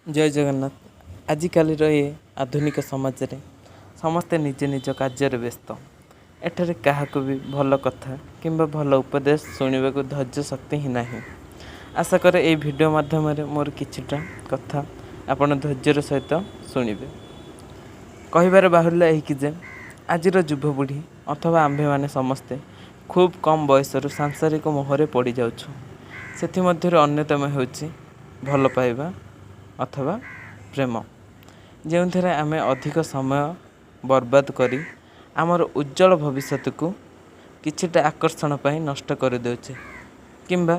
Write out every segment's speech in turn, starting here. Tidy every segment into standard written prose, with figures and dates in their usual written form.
ଜୟ ଜଗନ୍ନାଥ। ଆଜିକାଲିର ଏ ଆଧୁନିକ ସମାଜରେ ସମସ୍ତେ ନିଜ ନିଜ କାର୍ଯ୍ୟରେ ବ୍ୟସ୍ତ। ଏଠାରେ କାହାକୁ ବି ଭଲ କଥା କିମ୍ବା ଭଲ ଉପଦେଶ ଶୁଣିବାକୁ ଧୈର୍ଯ୍ୟ ଶକ୍ତି ହିଁ ନାହିଁ। ଆଶା କରେ ଏଇ ଭିଡ଼ିଓ ମାଧ୍ୟମରେ ମୋର କିଛିଟା କଥା ଆପଣ ଧୈର୍ଯ୍ୟର ସହିତ ଶୁଣିବେ। କହିବାର ବାହୁଲ୍ୟ ଏହିକି ଯେ ଆଜିର ଯୁବପିଢ଼ି ଅଥବା ଆମ୍ଭେମାନେ ସମସ୍ତେ ଖୁବ୍ କମ୍ ବୟସରୁ ସାଂସାରିକ ମୋହରେ ପଡ଼ିଯାଉଛୁ। ସେଥିମଧ୍ୟରୁ ଅନ୍ୟତମ ହେଉଛି ଭଲ ପାଇବା ଅଥବା ପ୍ରେମ, ଯେଉଁଥିରେ ଆମେ ଅଧିକ ସମୟ ବର୍ବାଦ କରି ଆମର ଉଜ୍ଜଳ ଭବିଷ୍ୟତକୁ କିଛିଟା ଆକର୍ଷଣ ପାଇଁ ନଷ୍ଟ କରିଦେଉଛେ, କିମ୍ବା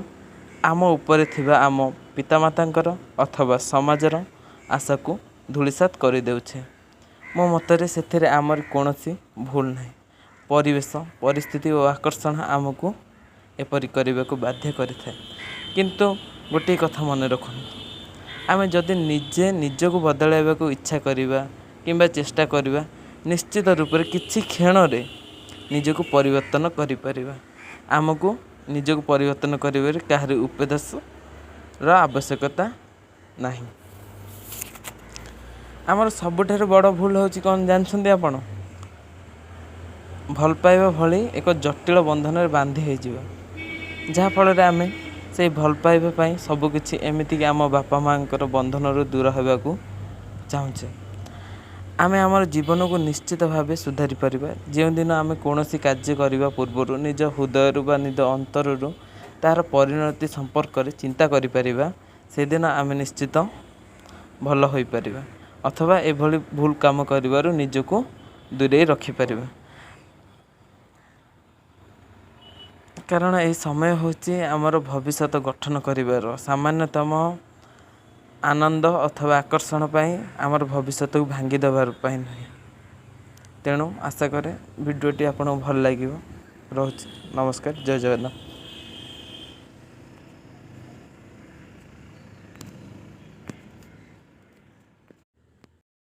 ଆମ ଉପରେ ଥିବା ଆମ ପିତାମାତାଙ୍କର ଅଥବା ସମାଜର ଆଶାକୁ ଧୂଳିସାତ କରିଦେଉଛେ। ମୋ ମତରେ ସେଥିରେ ଆମର କୌଣସି ଭୁଲ ନାହିଁ। ପରିବେଶ, ପରିସ୍ଥିତି ଓ ଆକର୍ଷଣ ଆମକୁ ଏପରି କରିବାକୁ ବାଧ୍ୟ କରିଥାଏ। କିନ୍ତୁ ଗୋଟିଏ କଥା ମନେ ରଖନ୍ତୁ, ଆମେ ଯଦି ନିଜେ ନିଜକୁ ବଦଳାଇବାକୁ ଇଚ୍ଛା କରିବା କିମ୍ବା ଚେଷ୍ଟା କରିବା, ନିଶ୍ଚିତ ରୂପରେ କିଛି କ୍ଷଣରେ ନିଜକୁ ପରିବର୍ତ୍ତନ କରିପାରିବା। ଆମକୁ ନିଜକୁ ପରିବର୍ତ୍ତନ କରିବାରେ କାହାରି ଉପଦେଶର ଆବଶ୍ୟକତା ନାହିଁ। ଆମର ସବୁଠାରୁ ବଡ଼ ଭୁଲ ହେଉଛି କ'ଣ ଜାଣିଛନ୍ତି ଆପଣ? ଭଲ ପାଇବା ଭଳି ଏକ ଜଟିଳ ବନ୍ଧନରେ ବାନ୍ଧି ହେଇଯିବା, ଯାହାଫଳରେ ଆମେ ସେଇ ଭଲ ପାଇବା ପାଇଁ ସବୁକିଛି, ଏମିତିକି ଆମ ବାପା ମାଆଙ୍କର ବନ୍ଧନରୁ ଦୂର ହେବାକୁ ଚାହୁଁଛେ। ଆମେ ଆମର ଜୀବନକୁ ନିଶ୍ଚିତ ଭାବେ ସୁଧାରି ପାରିବା ଯେଉଁଦିନ ଆମେ କୌଣସି କାର୍ଯ୍ୟ କରିବା ପୂର୍ବରୁ ନିଜ ହୃଦୟରୁ ବା ନିଜ ଅନ୍ତରରୁ ତାହାର ପରିଣତି ସମ୍ପର୍କରେ ଚିନ୍ତା କରିପାରିବା। ସେଦିନ ଆମେ ନିଶ୍ଚିତ ଭଲ ହୋଇପାରିବା ଅଥବା ଏଭଳି ଭୁଲ କାମ କରିବାରୁ ନିଜକୁ ଦୂରେଇ ରଖିପାରିବା। କାରଣ ଏହି ସମୟ ହେଉଛି ଆମର ଭବିଷ୍ୟତ ଗଠନ କରିବାର। ସାମାନ୍ୟତମ ଆନନ୍ଦ ଅଥବା ଆକର୍ଷଣ ପାଇଁ ଆମର ଭବିଷ୍ୟତକୁ ଭାଙ୍ଗି ଦେବାର ପାଇଁ ନୁହେଁ। ତେଣୁ ଆଶା କରେ ଭିଡ଼ିଓଟି ଆପଣଙ୍କୁ ଭଲ ଲାଗିବ। ରହୁଛି, ନମସ୍କାର, ଜୟ ଜଗନ୍ନାଥ।